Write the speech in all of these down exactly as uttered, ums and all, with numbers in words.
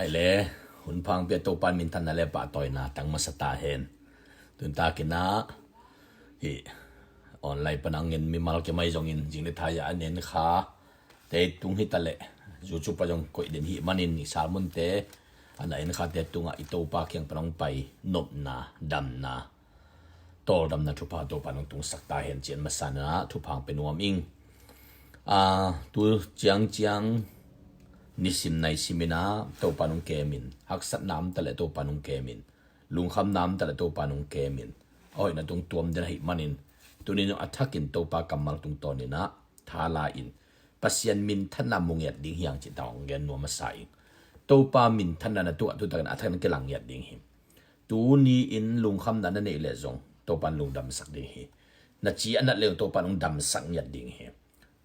Ai le, hun phang pia Topa in minthanna le pahtawina tang masa ta hen. Tun takin ah, hi, online pan a ngen mimal kei mai zongin, zing le thai a nen kha te tung hi ta leh, YouTube pa zong koih den hi manin i salmunte a na en kha te tungah i Topa kiang pan hong pai nopna, damna, tawldamna thupha Topa nong tungsak ta hen ci-in masa-in ah thupha hong pia nuam ing. Ah, tu ciangciang nisim naisim in ah Topa nong kemin, haksatna om ta leh Topa nong kemin, lungkhamna om ta leh Topa nong kemin, a hoihna tungtuam den ahih manin, tuni nong a thakin Topa kammal tungtawnin ah thala in Pasian minthanna mu ngiat ding hi hang cih tawh hong gen nuam masa ing. Topa minthanna na tungah tu takin a thakin kilang ngiat ding hi. Tuni in lungkhamna na neih leh zong Topa in lungdamsak ding hi. Na ci a nat leh zong Topa in hong damsak ngiat ding hi.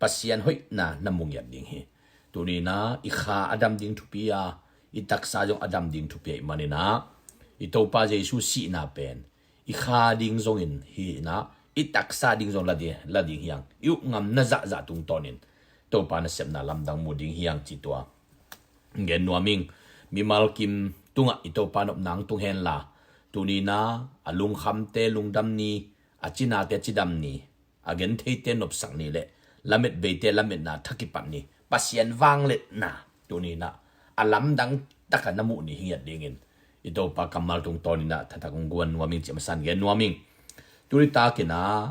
Pasian hoihna na mu ngiat ding hi. Tuni in ah i kha a dam ding thupi a, i taksa zong a dam ding thupi ahih manin ah, i Topa Jesu sihna pen i kha ding zongin hi in ah, i taksa ding zong la ding, la ding hi hang. I up ngamna zahzah tungtawnin Topa nasepna lamdang mu ding hi hang cih tua gen nuam ing. Mimal kim tungah i Topa nopna hong tung hen la, tuni in ah a lungkhamte lungdam ni, a cinate cidam ni, a gentheite nopsak ni leh lamet veite lametna tha kipat ni, Pasian vangliatna tuni in ah a lamdang takin na muh ni hi ngiat dingin i Topa kammal tungtawnin ah thatak hong guan nuam ing cih masa-in gen nuam ing. Tuni takin ah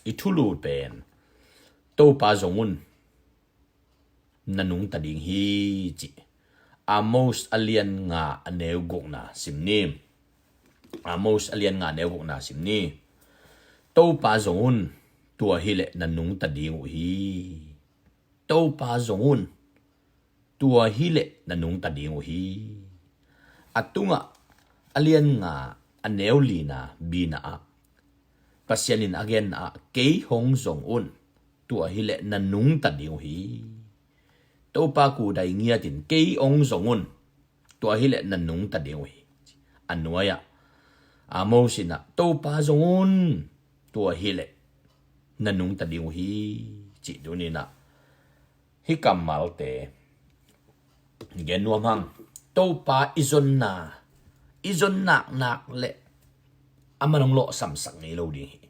i thulu pen Topa zong un, na nungta ding hi, ci. Amos a lian nga a neu gukna sim ni. Amos a lian nga a neu gukna sim ni. Topa zong un, tua hi leh na nungta ding uh hi. Topa zong un, tua hi leh na nungta ding uh hi. A tungah a lian nga a neu lina bina ah Pasian in a genna ah, kei hong zong un, tua hi leh na nungta ding uh hi. Topa kudai ngiatin, kei hong zong un, tua hi leh na nungta ding uh hi. A nuai-ah Amos in ah, Topa zong un, tua hi leh na nungta ding uh hi, cih tuni in ah hih kammalte gen nuam hang. Topa i zonna, i zon naknak leh amah in hong lawhsamsak ngei lo ding hi.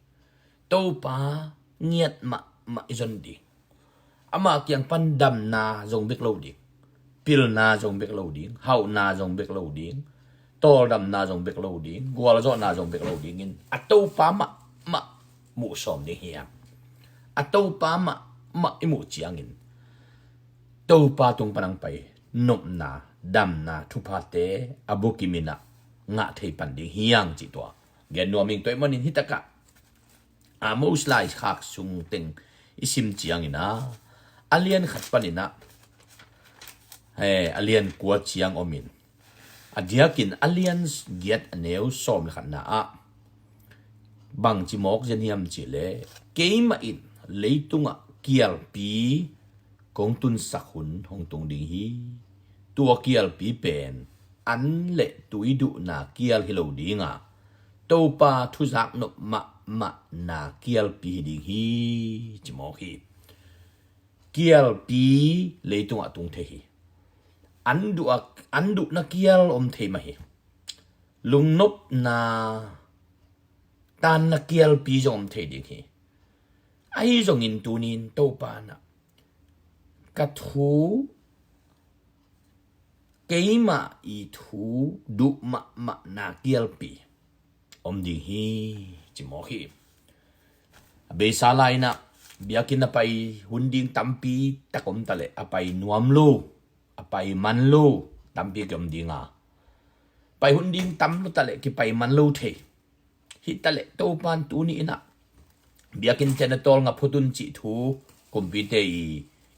Topa ngiat mahmah i zon ding. Amah kiang pan damna zong bek lo ding, pilna zong bek lo ding, hauhna zong bek lo ding, tawldamna zong bek lo ding, gualzawhna zong bek lo dingin a Topa mahmah muh sawm ding hi hang. A Topa mahmah i muh ciangin Topa tung pan hong pai nopna, damna, thuphate a bukim in ah ngah thei pan ding hi hang cih tua gen nuam ing. Tua ahih manin hih takah Amos laikhak sung teng i sim ciangin ah, a lian khat panin ah, he, a lian kua ciang omin, a diakin a lian giat a neu sawm le khatna ah bangci mawk zen hiam cih leh, keimah in leitungah kialpi kong tunsak hun hong tung ding hi. Tua kialpi pen an le tui duhna kial hi lo ding a, Topa thuzak nop mahmahna kialpi hi ding hi, ci mawk hi. Kialpi leitungah tung thei hi. An duh a, an duhna kial om thei mah hi. Lungnopna tanna kialpi zong om thei ding hi. Ahi zongin tuni in Topa in ah ka thu, keimah i thu duh mahmahna kialpi om ding hi, ci mawk hi. A beisa lai-in ah biakinn a pai hun ding tampi tak om ta leh a pai nuam lo, a pai man lo tampi kiom ding a, pai hun ding tam lo ta leh kipai man lo thei. Hih ta leh Topa in tuni in ah biakinn ten a tawlnga phutun cih thu kumpite i,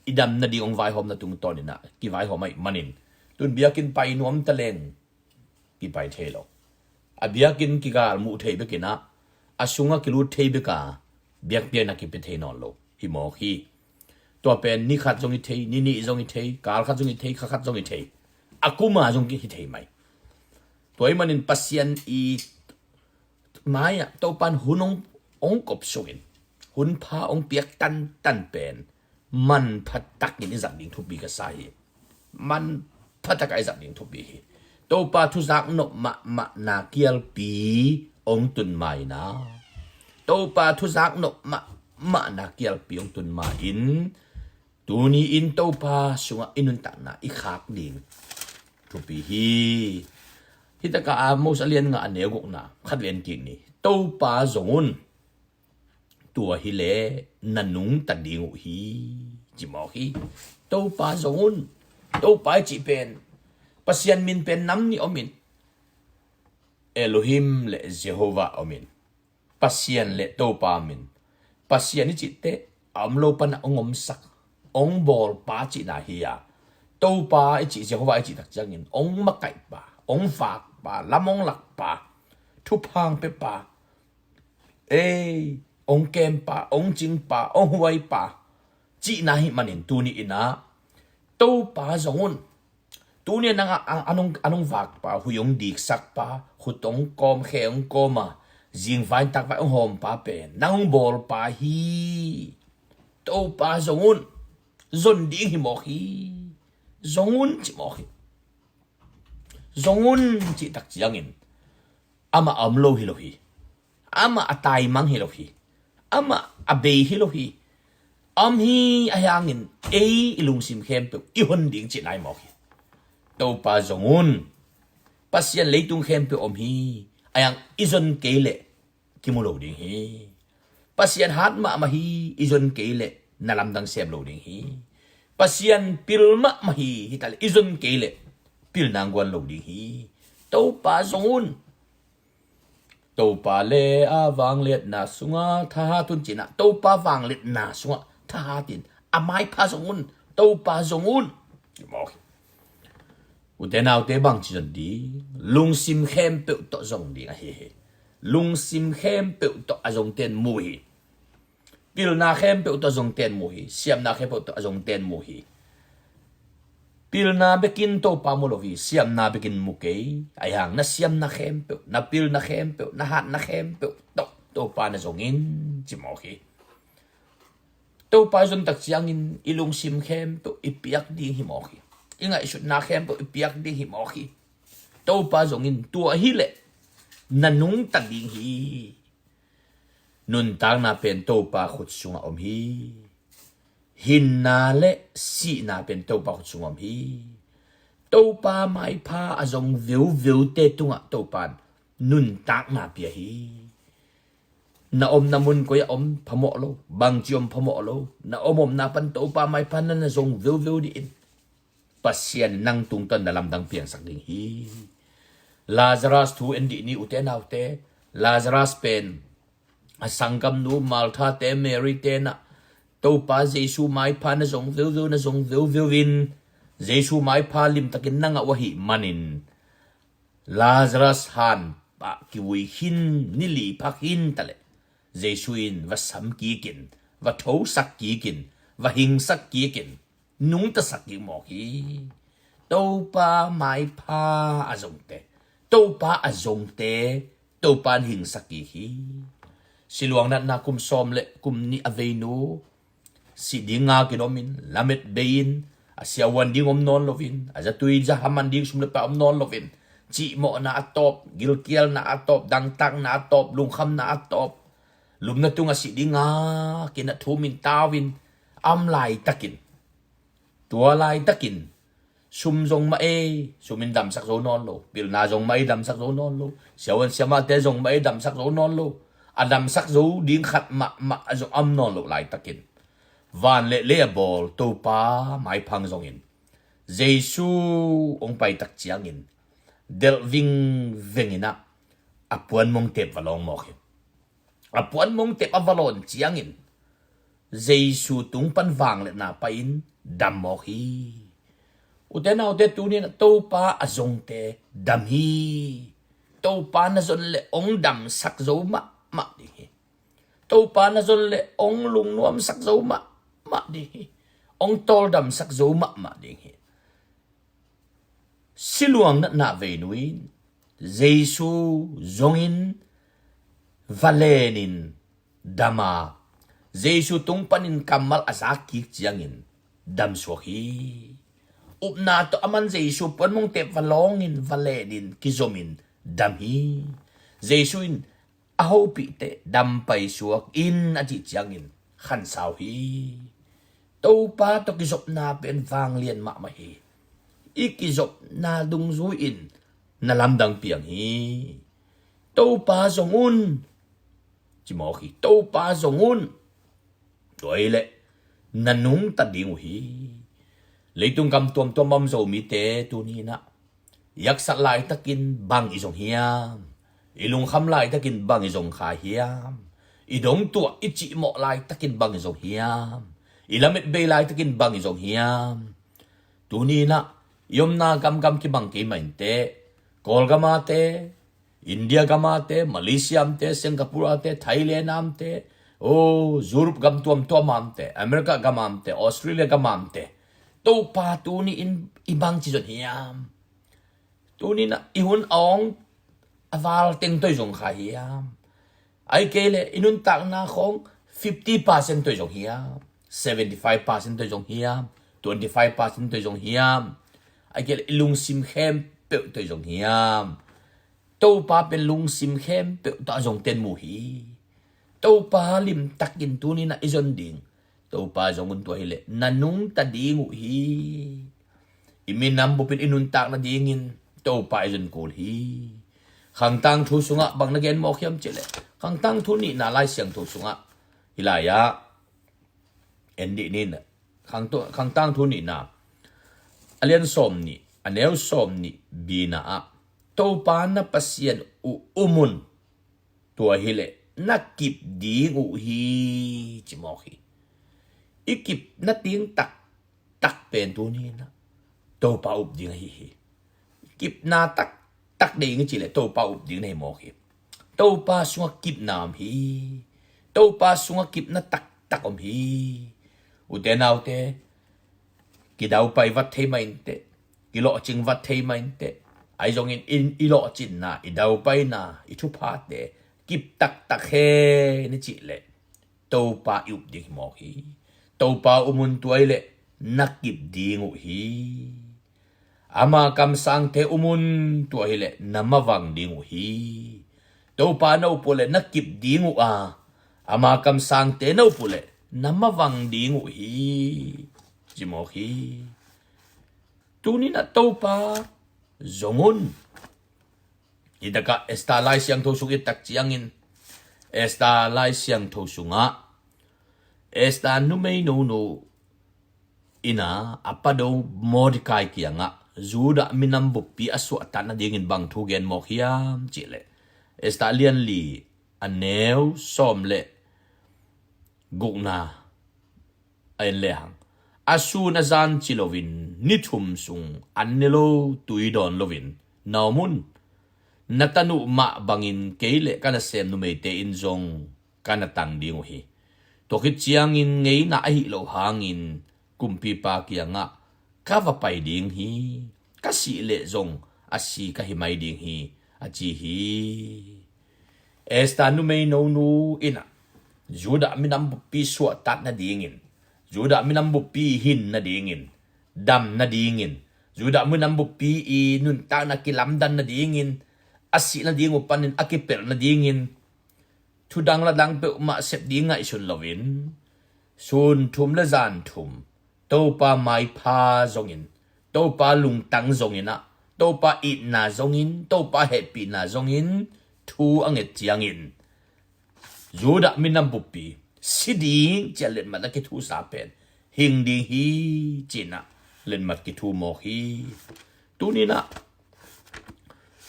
i damna ding hong vaihawmna tungtawnin ah kivaihawm ahih manin, tun biakinn pai nuam ta leng kipai thei lo. A biakinn kigal muh thei bekin ah, a sungah kilut thei bek a, biakpiakna kipia thei nawn lo hi mawk hi. Tua pen ni khat zong hi thei, ni nih zong hi thei, kal khat zong hi thei, kha khat zong hi thei, a kum a zong hi thei mai. Tua ahih manin Pasian i mai-ah Topa in hun hong, hong kop sungin, hun pha hong piak tantan pen manpha takin i zat ding thupi ka sa hi. Man, phatak a i zat ding thupi hi. Topa thuzak nop mahmahna kialpi hong tun ma-in ah, Topa thuzak nop mahmahna kialpi hong tun ma-in, tuni-in Topa sungah i nuntakna i khak ding thupi hi. Hitakah Amos a lian nga a neu gukna khat ven kik ni. Topa zong un, tua hileh na nungta ding uh hi, ci mawk hi. Topa zong un. Topa i cih pen, Pasian min pen nam nih om in, Elohim le Jehovah om in, Pasian le Topa om in. Pasian i cihte a om lo pan a hong omsak, hong bawlpa cihna hi a, Topa i cih, Jehovah i cih tak ciangin hong makaihpa, hong vakpa, lam hong lakpa, thupha hong pepa, ei, hong kempa, hong cingpa, hong huaipa cihna hi manin, tuni-in ah Topa zong un. Tuni-in nang a, a, a nung, a nung vakpa, hui hong diksakpa, khut hong kawm, khe hong kawm a, zingvai takvai hong hawmpa pen nang hong bawlpa hi. Topa zong un. Zon ding hi mawk hi. Zong un ci mawk hi. Zong un cih tak ciangin, amah a om lo hi lo hi. Amah a taimang hi lo hi. Amah a bei hi lo hi. A om hi, ahi hangin ei i lungsim khempeuh i hon ding cihna hi mawk hi. Topa zong un. Pasian leitung khempeuh om hi. Ahi hang i zon kei leh kimu lo ding hi. Pasian hat mahmah hi, i zon kei leh na lamdang sem lo ding hi. Pasian pil mahmah hi, hi ta leh i zon kei leh pilna hong guan lo ding hi. Topa zong un. Topa le a vangliatna sungah thahat un cihna, Topa vangliatna sungah thahat in, a maipha zong un. Topa zong un. Ute naute, bangci zon ding? Lungsim khempeuh tawh zong ding ahi hi. Lungsim khempeuh tawh a zongte'n mu hi. Pilna khempeuh tawh a zongte'n mu hi. Siamna khempeuh tawh a zongte'n mu hi. Pilna bekin Topa mu lo hi. Siamna bekin mu kei. Ahi hang na siamna khempeuh, na pilna khempeuh, na hatna khempeuh tawh Topa na zong in, ci mawk hi. Topa i zon tak ciangin i lungsim khempeuh i piak ding hi mawk hi. I ngaihsutna khempeuh i piak ding hi mawk hi. Topa zong in, tua hileh na nungta ding hi. Nuntakna pen Topa khut sungah om hi. Hinna le sihna pen Topa khut sungah om hi. Topa maipha a zong veuveute tungah Topa'n nuntakna pia hi. Na omna mun koi ah om phamawh lo, bangci om phamawh lo, na om omna pan Topa maipha na na zong veuveu dih in. Pasian in nang tungtawn na lamdang piangsak ding hi. Lazarus thu en dih ni, ute naute. Lazarus pen a sanggamnu Martha te, Mary te na Topa Jesu maipha na zong veuveu, na zong veuveu in, Jesu maipha limtakin na ngah uh ahih manin, Lazarus han pah kivui khin, ni li phak khin ta leh, Jesu in va sam kikin, va thosak kikin, va hingsak kikin, nungtasak kik mawk hi. Topa maipha a zongte, Topa a zongte Topa'n hingsak kik hi. Siluang natna kum sawm le kum nih a veinu, si ding ngakin om in, lamet bei in, a siavuan ding om nawn loin, a zatui zahaman ding sum le pai om nawn loin, cihmawhna a tawp, gilkialna a tawp, dangtakna a tawp, lungkhamna a tawp, lumna tungah si ding ngakin a thum in, tau in, a om laitakin, tua laitakin, sum zong mah ei, sum in damsak zo nawn lo, pilna zong mah ei, damsak zo nawn lo, siavuan siamahte zong mah ei, damsak zo nawn lo, a damsak zo ding khat mahmah a zong a om nawn lo laitakin, van le lei a bawl Topa maipha zong in, Jesu hong pai tak ciangin, delh vingveng in ah, a puanmong tep va lawng mawk hi. A puanmong tep a va lawn ciangin, Jesu tung pan vangliatna pai in dam mawk hi. Ute naute, tuni-in ah Topa a zongte dam hi. Topa na zon leh hong damsak zo mahmah ding hi. Topa na zon leh hong lungnuamsak zo mahmah ding hi. Hong tawldamsak zo mahmah ding hi. Siluang natna veinu in Jesu zong in, va len in dam a, Jesu tung panin kammal a zak kik ciangin damsuak hi. upna tawh aman Jesu puanmongte va lawngin, va lenin, kizomin dam hi. Jesu in a hopihte dam paisuak in a cih ciangin khansau hi. Topa tawh kizopna pen vanglian mahmah hi. I kizopna dungzui in na lamdang piang hi. Topa zong un, ci mawk hi. Topa zong un. Tua hi leh na nungta ding uh hi. Leitung gam tuamtuam a om Zomite tuni inah i haksat laitakin bang i zong hiam? I lungkham laitakin bang i zong kha hiam? I dongtuah i cihmawh laitakin bang i zong hiam? I lametbei laitakin bang i zong hiam? Tuni inah i omna gamgam kibang kei mah inteh, Kawlgam a te, India gam a te, Malaysia am te, Singapore a te, Thailand am te, o, Europe gam tuamtuam am te, America gam am te, Australia gam am te, Topa tuni in i bangci zon hiam? Tuni inah i hun a ong a val teng tawh i zong kha hiam? Ai kei leh i nuntakna khawng fifty percent tawh i zong hiam? Seventy five percent tawh i zong hiam? Twenty five percent tawh i zong hiam? Ai kei leh i lungsim khempeuh tawh i zong hiam? Topa pen lungsim khempeuh tawh a zong ten mu hi. Topa limtakin tuni inah i zon ding. Topa zong un, tua hi leh na nungta ding uh hi. I minam bupin i nuntak nadingin Topa i zon kul hi. Khangtang thu sungah bang na gen mawk hiam cih leh, Khangtang thu nihna Lai Siangtho sungah hi lai-ah en dih nin. Khangtang thu nihna a lian sawm nih, a neu sawm nih bina ah, Topa na Pasian uh um un, tua hi leh na kip ding uh hi, ci mawk hi. I kipna ding taktak pen tuni inah Topa up ding ahi hi. Kipna taktak ding i cih leh Topa up ding na hi mawk hi. Topa sungah kipna om hi. Topa sungah kipna taktak om hi. Ute naute, kidaupai vat thei mah inteh, kilawhcing vat thei mah inteh. Ahi zongin i lawhcinna, i daupaina, i thuphate kip taktak hen i cih leh Topa i up ding hi mawk hi. Topa um un, tua hi leh na kip ding uh hi. Ama kamsangte um un, tua hi leh na mavang ding uh hi. Topa na up uh leh na kip ding uh a, ama kamsangte na up uh leh na mavang ding uh hi, ci mawk hi. Tuni inah Topa zong un. Hi takah Esther Lai Siangtho sung i et tak ciangin, Esther Lai Siangtho sungah Esther numei nonu inah a pado Mordecai kiangah Judah minam buppi a suahtak nadingin bang thu gen mawk hiam cih leh, Esther lian li, a neu sawm le gukna a en lehang, a sun a zan ci loin, ni thum sung an ne lo, tui dawn loin na om un. Na tanu mah bangin kei le ka nasem numeite in zong ka na tang ding uh hi. Tua khit ciangin ngeina ahih loh hangin kumpipa kiangah ka va pai ding hi. Ka sih leh zong a si ka hi mai ding hi, a ci hi. Esther numei nonu inah Judah minam buppi suahtak nadingin, Judah minam buppi hin nadingin, dam nadingin, Judah minam buppi i nuntakna kilamdan nadingin, a sih nading uh panin a kipelh nadingin, thudang ladang peuhmah sep ding ngaihsun loin, sun thum le zan thum Topa maipha zongin, Topa lungtang zongin ah, Topa itna zongin, Topa hehpihna zongin thu a nget ciangin, Judah minam buppi si ding ci-a letmat a kithusa pen hing ding hi, ci-in ah letmat kithu mawk hi. Tuni-in ah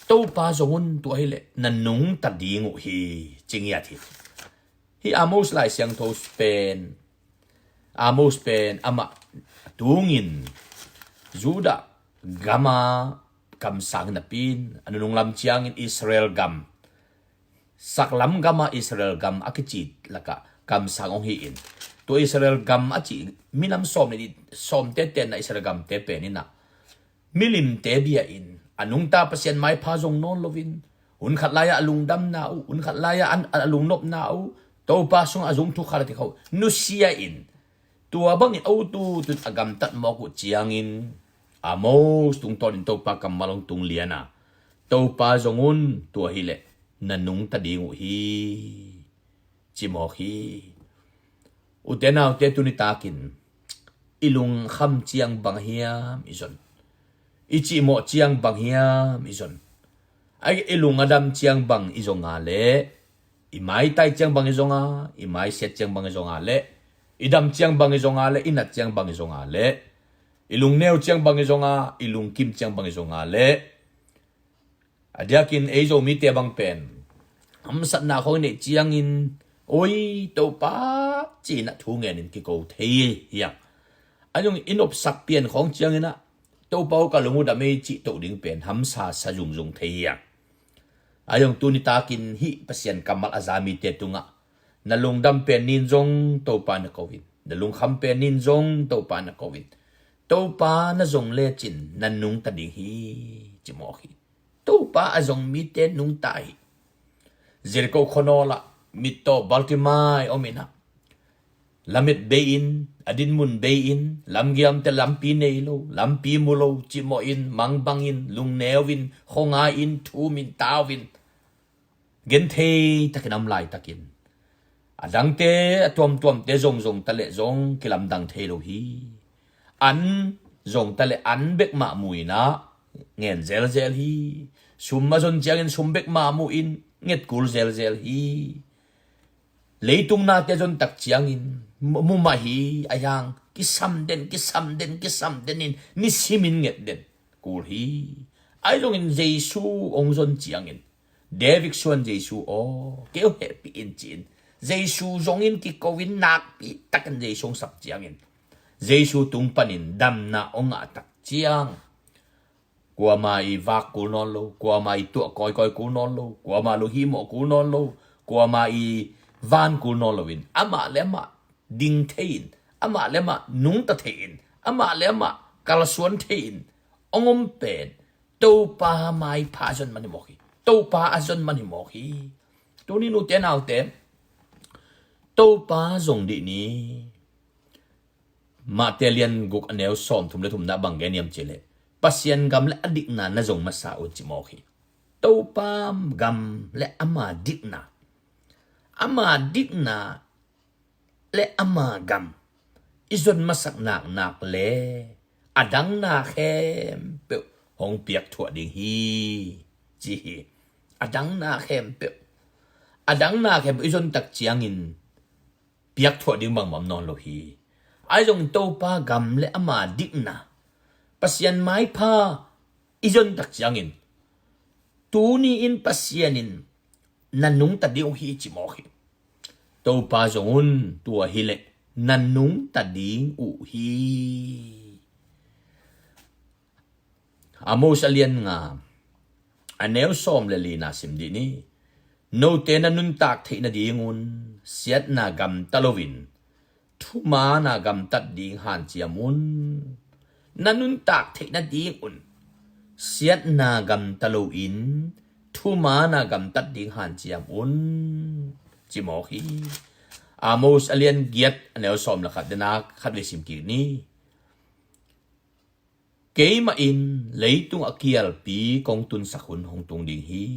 Topa zong un, tua hileh na nungta ding uh hi, ci ngiat hi. Hih Amos Lai Siangtho pen, Amos pen amah tungin Judah gama kamsang napi-in, a nunung lam ciangin Israel gam, saklam gama Israel gam a kici lakah kamsang hong hi-in, tua Israel gam a cih minam sawm le nih, sawmte tenna Israel gamte pen in ah milimte bia-in, a nungta Pasian maipha zong nawn loin, hun khat lai-ah a lungdamna uh, hun khat lai-ah a, a lungnopna uh, Topa sungah a zung thu khat a ti kho uh nusia-in, tua bangin a ututun a gamtat mawk uh ciangin, Amos tungtawnin Topa kammal hong tung lian a, Topa zong un tua hileh na nungta ding uh hi, ci mawk hi. Ute naute, tuni takin i lungkham ciang bang hiam i zon, i cihmawh ciang bang hiam i zon, a i lung a dam ciang bang i zong a leh, i maitai ciang bang i zong a, i maisiat ciang bang i zong a leh, i dam ciang bang i zong a leh, i nat ciang bang i zong a leh, i lungneu ciang bang i zong a, i lungkim ciang bang i zong a leh, a diakin ei Zomite bang pen hamsatna khawng i neih ciangin, oi Topa, ci-in ah thu ngenin kiko thei hi hang. A zong i nopsak pian khawng ciangin ah, Topa aw, ka lung uh dam ei, cih toh ding pen hamsa sa zungzung thei hi hang. A zong tuni takin hih Pasian kammal a za mite tungah, na lungdam pen ni-in zong Topa na ko in, na lungkham pen ni-in zong Topa na ko in, Topa na zong lecin na nungta ding hi, ci mawk hi. Topa a zong mite nungta hi. Jericho khuanawl ah mittaw Bartimai om in ah, lamet bei-in, a dinmun bei-in, lamgiamte lampi nei lo, lampi mu lo, cimawhin, mangbangin, lungneu in, khuangai in, thum in, tau in, genthei takin a om laitakin, a dangte, a tuamtuamte zongzong taleh zong kilamdang thei lo hi. An zong taleh an bek mah mu-in ah ngen zelzel hi. Sum a zon ciangin sum bek mah mu-in nget kul zelzel hi. Leitung nate zon tak ciangin mu, mu mah hi, a yang kisam den, kisam den, kisam den in nisimin nget den kul hi. Ahi zongin Jesu hong zon ciangin, David suan Jesu aw, kei hong hehpih in, ci-in Jesu zongin kiko in, nakpi takin Jesu hong sap ciangin, Jesu tung panin damna hong ngah tak ciang, kuama i vak kul nawn lo, kuama i tuah kawikawi kul nawn lo, kuama lunghihmawh kul nawn lo, kuama i van kul nawn loin, amah le amah ding thei-in, amah le amah nungta thei-in, amah le amah kalsuan thei-in hong om pen Topa maipha a zon man hi mawk hi. Topa a zon man hi mawk hi. Tuni, ute naute, Topa zong dih ni. Matthai lian guk, a neu sawmthum le thumna bang gen hiam cih leh, Pasian gam le a dikna na zong masa un, ci mawk hi. Topa gam le ama dikna, ama dikna le ama gam i zon masak naknak le a dang na khempeuh hong piakthuah ding hi, ci hi. A dang na khempeuh, a dang na khempeuh i zon tak ciangin piakthuah ding bangmah om nawn lo hi. Ahi zongin Topa gam le ama dikna, Pasian maipha i zon tak ciangin, tuni-in Pasian in na nungta ding uh hi, ci mawk hi. Topa zong un tua hileh na nungta ding uh hi. Amos a lian nga, a neu sawm le lina sim dih ni. Note na nuntak theih nadingun siatna gamta loin thumaanna gamtat ding hanciam un. Na nuntak theih nadingun siatna gamta loin thumaanna gamtat ding hanciam un, ci mawk hi. Amos a lian giat, a neu sawm le khat, dena khatvei sim kik ni. Keimah in leitung a kialpi kong tunsak hun hong tung ding hi.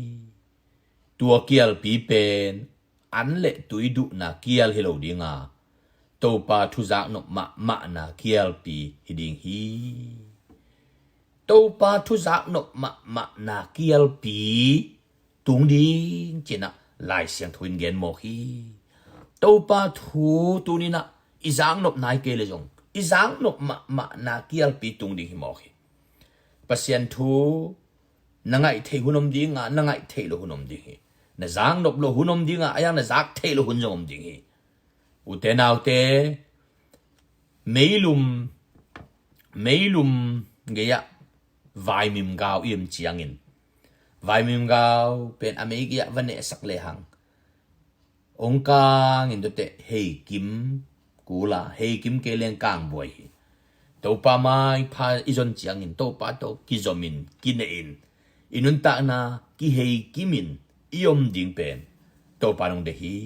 Tua kialpi pen an le tui duhna kial hi lo dinga, Topa thuzak nop mahmahna kialpi hi ding hi. Topa thuzak nop mahmahna kialpi tung ding, ci-in ah Lai Siangtho in gen mawk hi. Topa thu tuni-in ah i zaknop nai kei le zong i zaknop mahmahna kialpi tung ding hi mawk hi. Pasian thu na ngaih theih hun om dinga, na ngaih theih loh hun om ding hi. Na zaknop loh hun om dinga, a yang na zak theih loh hun zong om ding hi. Ute naute, meilum, meilum gei-ah vaimim gau i om ciangin, vaimim gau pen a mei gei-ah va nehsak lehang, ong kangin tuate heikim kula, heikim kei leng kangbuai hi. Topa maipha i zon ciangin Topa tawh kizomin, kinehin, i nuntakna kiheikimin i om ding pen Topa nong deih hi.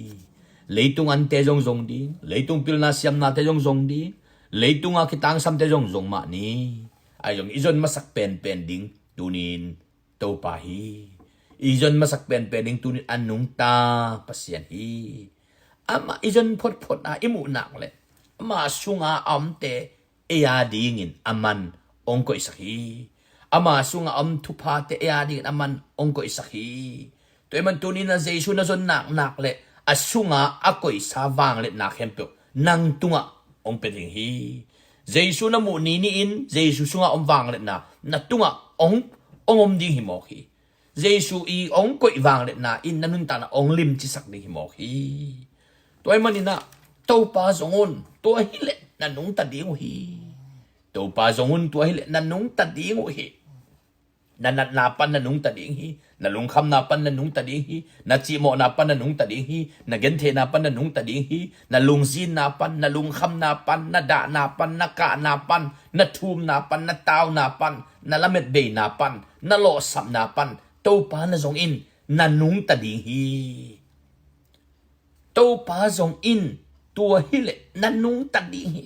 Leitung ante zong zong ding, leitung pilna siamnate zong zong ding, leitunga kitangsamte zong zong mah ni. Ahi zong i zon masak penpen ding tunin Topa hi. I zon masak penpen ding tunin a nungta Pasian hi. Amah i zon photphot a i muh nak le ama sunga a omte ei a dingin aman ong koihsak hi. Ama sunga om thuphate ei a dingin aman ong koihsak hi. Tua ahih man tunin a Jesu na zon nak nak le a sunga a koihsa vangliatna khempeuh nang tungah ong pia ding hi. Jesu na muh ni ni-in Jesu sunga om vangliatna na tungah ong ong om ding hi mawk hi. Jesu i ong koih vangliatna in na nuntakna ong limcisak ding hi mawk hi. Tua ahih manin ah Topa zong un, tua hileh na nungta ding uh hi. Topa zong un, tua hileh na nungta ding uh hi. Na natna pan na nungta ding hi. Na lungkhamna pan na nungta ding hi. Na cihmawhna pan na nungta ding hi. Na gentheihna pan na nungta ding hi. Na lungzinna pan, na lungkhamna pan, na dahna pan, na kahna pan, na thumna pan, na tauna pan, na lametbeina pan, na lawhsapna pan Topa na zong in na nungta ding hi. Topa zong in tua hileh na nungta ding hi.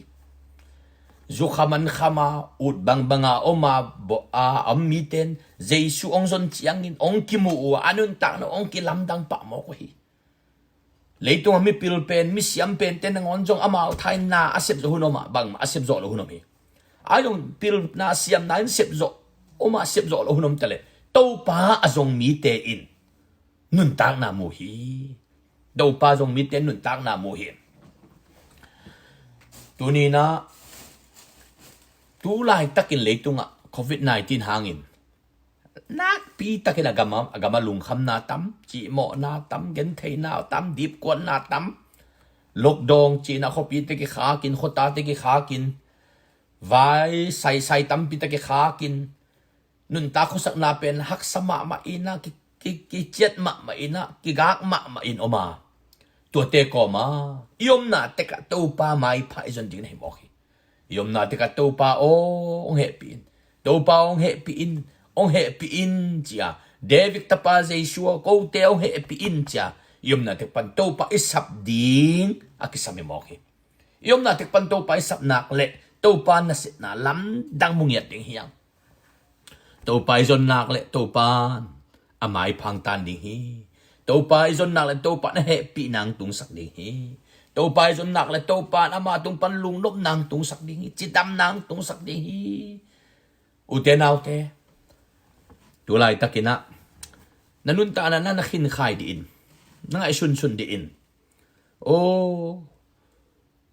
Zukham an kham a, ut bangbang a om a, bawh a om mite in Jesu ong zon ciangin ong kimu uh a, a nuntakna ong kilamdang pah mawk uh hi. Leitung a mipil pen, misiam pente nangawn zong amau thain na a sep zawh hun om a, bangmah a sep zawh lo hun om hi. A zong pilna siamna in sep zawh om a, sep zawh lo hun om ta leh Topa a zong mite in nuntakna mu hi. Topa zong mite in nuntakna mu hi. Tuninah tu laitakin leitungah covid nineteen hangin nakpi takin a gama, a gama lungkhamna tam, cihmawhna tam, gentheihna tam, dipkuatna tam, lockdown cihna khuapite kikhakin, khuatate kikhakin, vai saisai tampite kikhakin, nuntak khuasakna pen haksa mahmah inah, ki, ki, kiciat mahmah inah, kigak mahmah in om a, tuate kawma i omna tekah Topa maipha i zon ding na hi mawk hi. I omna tekah Topa aw, ong hehpih in. Topa aw, ong hehpih in. Ong hehpih in cia David tapa Jesu aw, kote ong hehpih in cia i omna tek pan Topa i sap ding a kisam hi mawk hi. I omna tek pan Topa i sap nak le Topa nasepna lamdang mu ngiat ding hi hang. Topa i zon nak le Topa a maiphang tan ding hi. Topa i zon nak le Topa na hehpih nang tungsak ding hi. Topa i zon nak le Topa ama tung pan lungnop nang tungsak ding hi. Cidam nang tungsak ding hi. Ute naute, tu laitakinah na nuntakna na na khinkhai dih in, na ngaihsunsun dih in. Aw,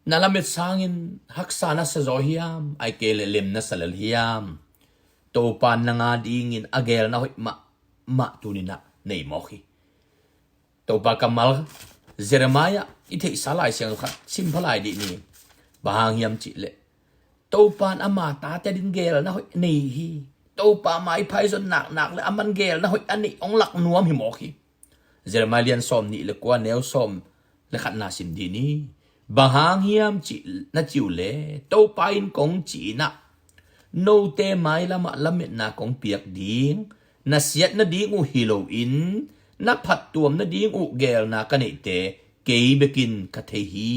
na lamet sangin haksa na sa zaw hiam, ai kei le lem na sa lel hiam? Topa nang a dingin a gelna hoih mahmah tuninah nei mawk hi. Topa kammal Jeremiah i theihsa Lai Siangtho khat sim pha lai dih ni. Bang hang hiam cihleh Topa in ama tate ading gelna hoih a nei hi. Topa maipha i zon nak nak le aman gelna hoih a neih ong lak nuam hi mawk hi. Jeremiah lian sawm nih le kua neu sawm le khatna sim dih ni. Bang hang hiam cih na ci uh le Topa in kong ci inah, note mailamah lametna kong piak ding, na siat nading uh hi loin na phattuam nading uh gelna ka neihte kei bekin ka thei hi.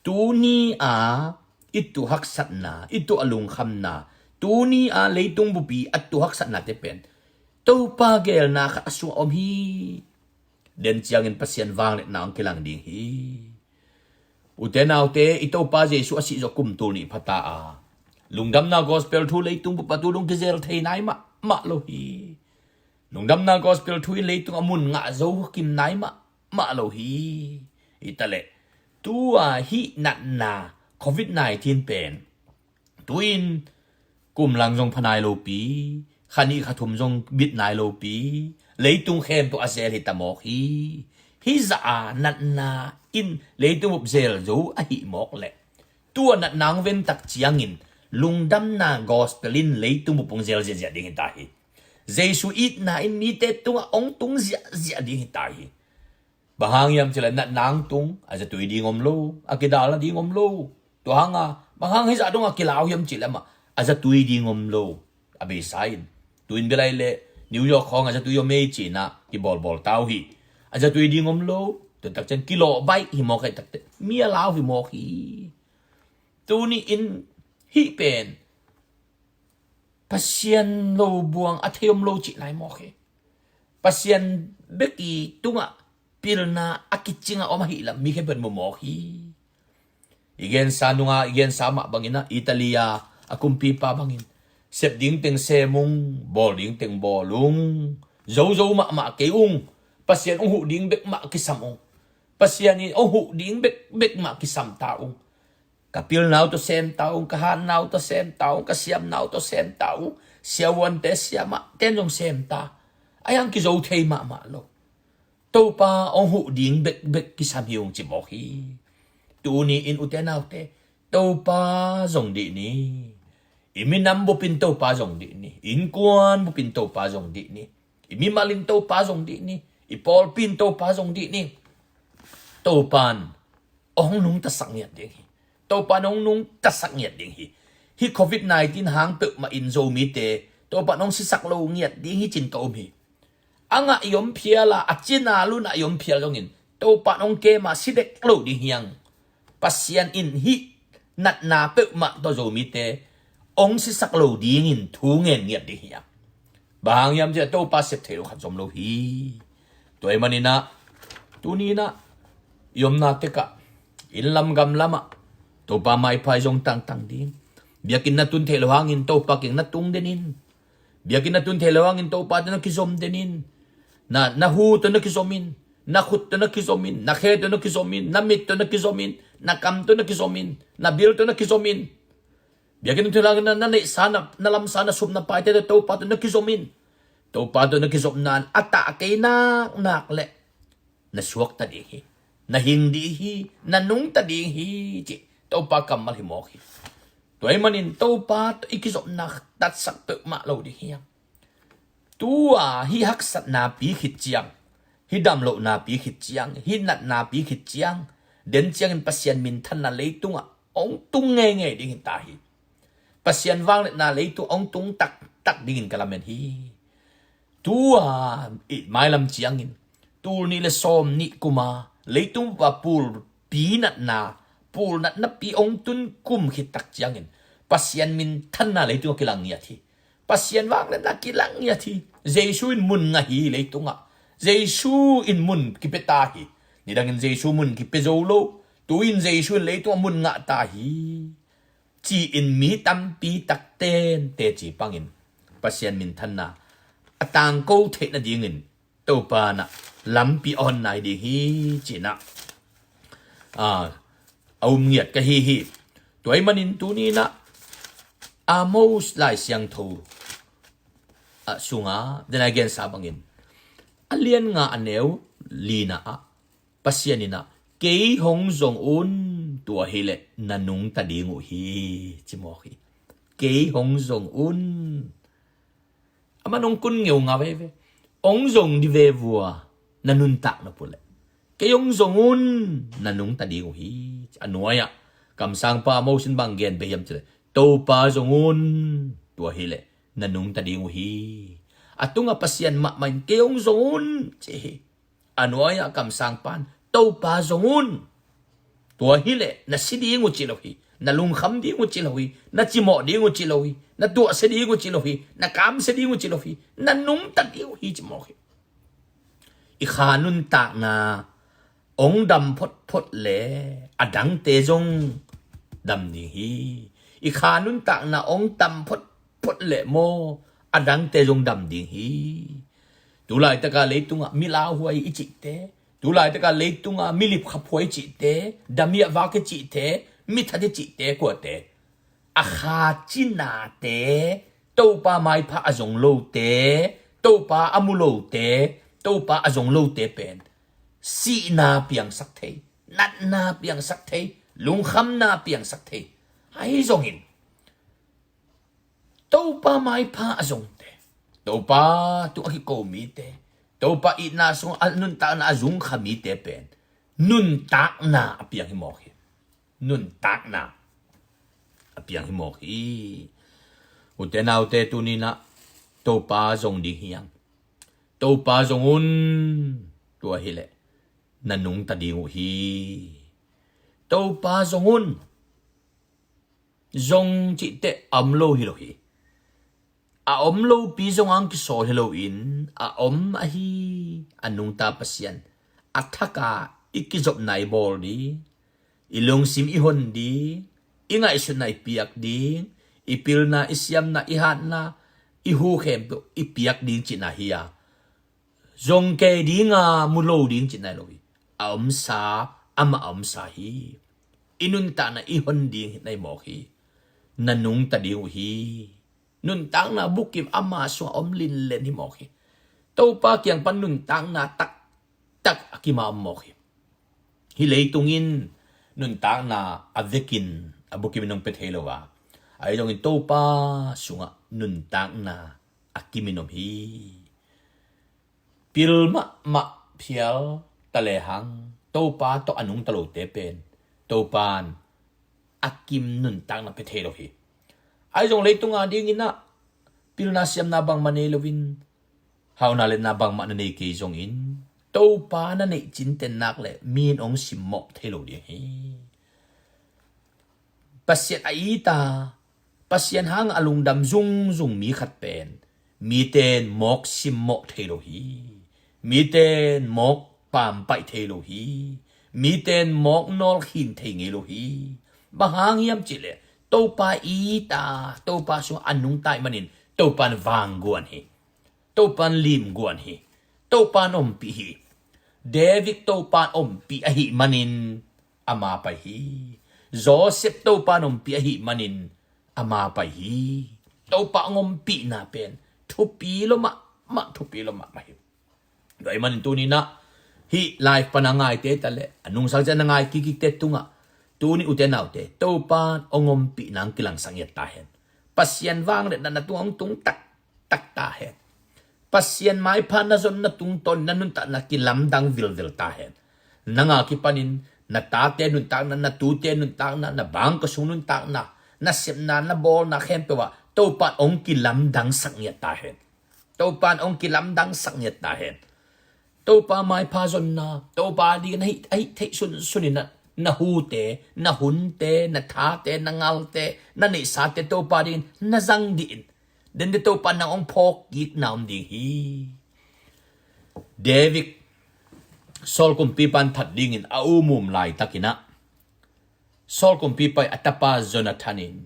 Tuni a i tuh haksatna, i tuh a lungkhamna, tuni a leitung bupi a tuh haksatnate pen Topa gelna khat a sungah om hi. Den ciangin Pasian vangliatna hong kilang ding hi. Ute naute, i Topa Jesu a sih zawh kum tul nih phata a, lungdamna gospel thu leitung bup a tu dong kizel thei nai mahmah lo hi. Lungdamna gospel thu in leitung a mun ngah zo kim nai mahmah lo hi. Hi taleh tua hih natna covid nineteen pen tu-in kum lang zong pha nai lopi, kha nih kha thum zong bit nai lopi, leitung khempeuh a zel hi ta mawk hi. Hih zah a natna in leitung bup zel zo ahih mawk leh tua natna hong ventak ciangin lungdamna gospel in leitung bup hong zel ziahziah ding hi ta hi. Jesu itna in mite tungah hong tung ziahziah ding hi ta hi. Bang hang hiam cihleh natna hong tung a zatui ding om lo, a kidal nading om lo. Tua hanga bang hang hih zah dong a kilau hiam cihleh amah a zatui ding om lo. A beisa in tu-in bia lai leh New York khawng a zatui om ei cinah kibawlbawl ta uh hi. A zatui ding om lo. Tutak ciang kilawh baih hi mawk hi, takte mi a lau hi mawk hi. Tuni in hih pen Pasian lo buang a thei om lo cih lai mawk hi. Pasian bek i tungah pilna a kicingah om ahih lam mi khempeuh in mu mawk hi. I gensa nunga i gensa mah bangin ah Italy a a kumpipa bangin, sep ding teng sem ung, bawl ding teng bawl ung, zozo mahmah kei ung, Pasian hong huh ding bek mah kisam ung, Pasian in hong huh ding bek bek mah kisam ta ung. Ka pilna uh tawh sem ta ung, ka hatna uh tawh sem ta ung, ka siamna uh tawh sem ta ung, siavuante siamah ten zong sem ta. A hiang kizo thei mahmah lo. Topa hong huh ding bekbek kisam hi ung ci mawk hi. Tuni in ute naute, Topa zong dih ni. I minam bupin Topa zong dih ni. Innkuan bupin Topa zong dih ni. I mimalin Topa zong dih ni. I pawlpin Topa zong dih ni. Topan hong nungtasak ngiat ding hi. Topan hong nungtasak ngiat ding hi. Hih covid nineteen hang peuhmah in Zomite Topan hong sisak lo ngiat ding hi cin ka um hi. A ngah i om phial a, a cina luna i om phial zongin Topan hong kem a si dek lo ding hiang. Pasian in hih natna peuhmah tawh Zomite hong sisak lo dingin thu ngen ngiat ding hiang. Bang hang hiam cih leh Topa sep thei lo khat zom lo hi. Tua ahih manin ah tuni in ah i omna tekah inn lam gam lamah Topa maipha i zong tangtang ding. Biakinn na tun theih lo hangin Topa kiang na tung den in. Biakinn na tun theih lo hangin Topa tawh na kizom den in. Na, na hu tawh na kizom in. Na khut tawh na kizom in. Na khe tawh na kizom in. Na mit tawh na kizom in. Na kam tawh na kizom in. Na bil tawh na kizom in. Biakinn na tun theih lo hangin na, na neihsa, na, na lamsa, na sum na paite tawh Topa tawh na kizom in. Topa tawh na kizopna in a tah kei naknak leh na suakta ding hi, na hing ding hi, na nungta ding hi cih Topa kammal hi mawk hi. Tua ahih manin Topa tawh i kizopna tatsak peuhmah lo ding hiam? Tua hih haksatna pi khit ciang, hih damlohna pi khit ciang, hih natna pi khit ciang, den ciangin Pasian minthanna leitungah hong tung ngeingei ding hi ta hi. Pasian vangliatna leitung hong tung taktak dingin ka lamen hi. Tua i mailam ciangin tul nih le sawm nih kuma leitung bupa pulpi natna, pul natna pi hong tun kum khit tak ciangin Pasian minthanna leitung a kilang ngiat hi. Pasian vangliatna kilang ngiat hi. Jesu in mun ngah hi leitungah. Jesu in mun kipia ta hi. Nidangin Jesu mun kipia zo lo. Tu-in Jesu in leitungah mun ngah ta hi, ci-in mi tampi takte in teci pangin Pasian minthanna a tangko theih nadingin Topa in ah lampi a hon nai ding hi, ci-in ah, a, a um ngiat ka hi hi. Tua ahih manin tuni in ah Amos Lai Siangtho, a, sunga den a gensa bangin, a lian nga a neu lina ah Pasian in ah, "Kei hong zong un, tua hileh na nungta ding uh hi," ci mawk hi. "Kei hong zong un." Aman hong kun ngeu nga veve. "Hong zong dih ve vua, na nuntak nop uh leh. Kei hong zong un, na nungta ding uh hi." A nuai-ah kamsangpa Amos in bang gen beh hiam cih leh, "Topa zong un, tua hileh na nungta ding uh hi." A tungah Pasian mahmah in, "Kei hong zong un," ci hi. A nuai-ah kamsangpa in, "Topa zong un. Tua hileh na si ding uh ci lo hi, na lungkham ding uh ci lo hi, na cimawh ding uh ci lo hi, na tuahsia ding uh ci lo hi, na kamsia ding uh ci lo hi, na nungta ding uh hi," ci mawk hi. I kha nuntakna hong dam photphot leh a dangte zong dam ding hi. I kha nuntakna hong dam photphot leh maw, a dangte zong dam ding hi. Tulaitaka leitungah mi lauhuai i cihte, tulaitaka leitungah mi lipkhaphuai i cihte, damiah vak i cihte, mi that i cihte kuate, a kha cinate, Topa maipha a zong lote, Topa a mu lote, Topa a zong lote pen sihna piangsak thei, natna piangsak thei, lungkhamna piangsak thei. Ahi zongin Topa maipha a zongte, Topa tung a kiko mite, Topa itna sung a nuntakna a zungkha mite pen nuntakna a piang hi mawk hi. Nuntakna a piang hi mawk hi. Ute naute, tuni-in ah Topa zong ding hi hang. Topa zong un, tua hileh na nungta ding uh hi. Topa zong un. Zong cih teh a om lo hi lo hi. A om lopi zong ang kisawl hi loin a om ahi a nungta Pasian a thaka i kizopna i bawl ding, i lungsim i hon ding, i ngaihsutna i piak ding, i pilna, i siamna, i hatna, i hu khempeuh i piak ding cihna hi a, zong kei dinga mu lo ding cihna hi lo hi. A omsa, amah a omsa hi. I nuntakna i hon ding hi na hi mawk hi. Na nungta ding uh hi. Nuntakna bukim ama sungah om linlen hi mawk hi. Topa kiang pan nuntakna taktak a kima om mawk hi. Hih leitung in nuntakna a vekin a bukim in hong pia thei lo a, ahi zongin Topa sungah nuntakna a kimin om hi. Pil mahmah phial ta lehang Topa tawh a nungta lote pen Topan a kim nuntakna pia thei lo hi. Ahi zong leitung a dingin ah pilna siamna bangmah nei loin, hauna letna bangmah na nei kei zongin Topa na neih cinten nak le mi in hong simmawh thei lo ding hi. Pasian a it a, Pasian hang a lungdam zungzung mi khat pen miten mawk simmawh thei lo hi. Miten mawk pampaih thei lo hi. Miten mawk nawlkhin thei ngei lo hi. Bang hang hiam cihleh Topa it a, Topa sungah a nungta ahih manin Topan vangguan hi. Topan limguan hi. Topan ompih hi. David Topan ompih ahih manin ama pai hi. Joseph Topan ompih ahih manin ama pai hi. Topa hong ompihna pen thupi lo mahmah, thupi lo mahmah hi. Tua ahih manin tuninah hih live pan a ngaite ta le a nungsang ciang a ngai kikkikte tungah tuni ute naute Topan hong ompihna hong kilangsak ngiat ta hen. Pasian vangliatna na tungah hong tung taktak ta hen. Pasian maipha na zonna tungtawn na nuntakna kilamdang vilvil ta hen. Nang a kipanin na tate nuntakna, na tute nuntakna, na bangkua sung nuntakna, na sepna, na bawlna khempeuh ah Topan hong kilamdangsak ngiat ta hen. Topan hong kilamdangsak ngiat ta hen. Topa maipha zonna, Topa dingin a hih, a hih theih sunsun in ah na hute, na hunte, na thate, na ngalte, na neihsate Topa dingin na zang dih in. Dende Topa nang hong phawk kikna om ding hi. David Saul kumpipa in that dingin a umum laitakin ah Saul kumpipa i a tapa Jonathan in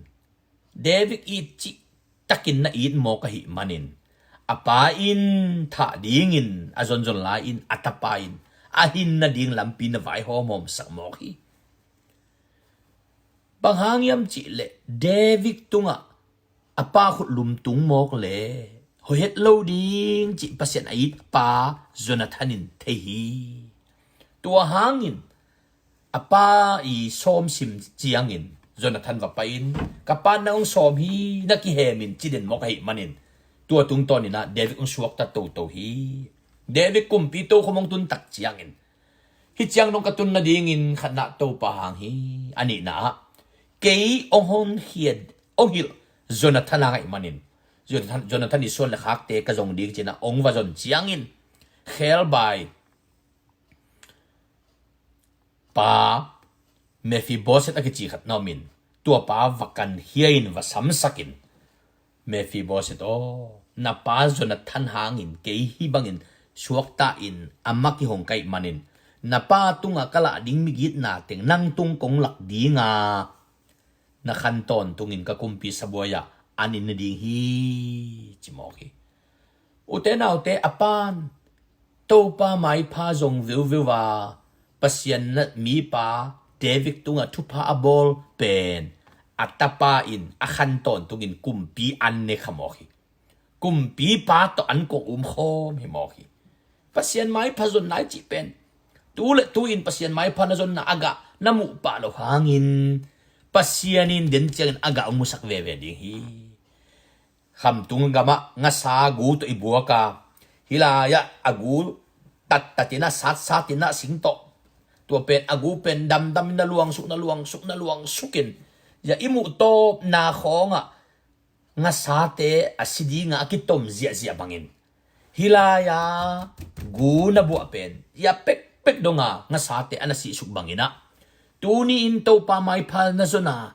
David it cihtakin na it mawk ahih manin a pa in thah dingin a zonzon lai-in a tapa in a hin nading lampi na vaihawmhawmsak mawk hi. Bang hang hiam cihleh David tungah a pa khut lumtung mawk le hoihet lo ding cih Pasian a it pa Jonathan in thei hi. Tua hangin a pa i sawm sim ciangin Jonathan va pai-in, ka pa na hong sawm hi, na kihem in ci den mawk ahih manin tua tungtawnin ah David hong suakta toto hi. David kumpi tokhom hong tun tak ciangin hih ciang dong ka tun nadingin khatna Topa hang hi. A nihna ah kei hong honkhia, hong hilh Jonathan hang ahih manin Jonathan, Jonathan i suan le khakte ka zong ding ci-in ah hong va zon ciangin khelbai pa Mephiboset a kici khat na om in tua pa va kankhia in va samsak in, Mephiboset aw, na pa Jonathan hangin kei hih bangin suakta in amah kihong ka hih manin na pa tungah ka lah ding migitna teng nang tung kong lak dinga na khan tawntungin ka kumpi sabuai-ah an in na ding hi, ci mawk hi. Ute naute, a pan Topa maipha zong veuveu a Pasian na mipa David tungah thupha a bawl pen a tapa in a khan tawntungin kumpi an ne kha mawk hi. Kumpipa tawh an kong um khawm hi mawk hi. Pasian maipha zonna i cih pen tu le tu-in Pasian maipha na zonna a gah na muh pah loh hangin Pasian in den ciangin a gah hong musak veve ding hi. Khamtung gamah ngasa gu tawh i buak a, hih lai-ah a gu tattatin ah satsatin ah sing tawh, tua pen a gu pen damdamin na luangsuk, na luangsuk, na luangsukin, ya i muh tawpna khawngah ngasate a si dinga a kitom ziahziah bangin hih lai-a gu na buah pen ya pekpek donga ngasate a na sihsuk bangin ah, tuni-in Topa maipha na zonna,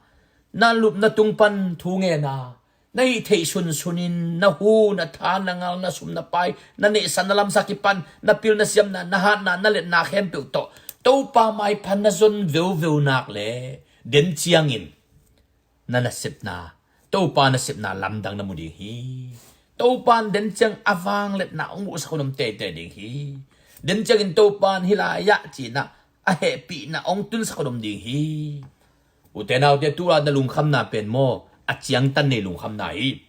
na lupna tung pan thu ngena, na hih theih sunsun in na hu, na tha, na ngal, na sum, na pai, na neihsa, na lamsa kipan, na pil, na siamna, na hatna, na letna khempeuh tawh Topa maipha na zon veuveu nak le den ciangin na nasepna, Topa nasepna lamdang na mu ding hi. Topa in den ciang a vangliatna hong muhsak hun om teitei ding hi. Den ciangin Topa in hih lai-ah cinah a hehpihna hong tunsak hun om ding hi. Ute naute, tulai na lungkhamna pen maw, a ciangtan nei lungkhamna hi.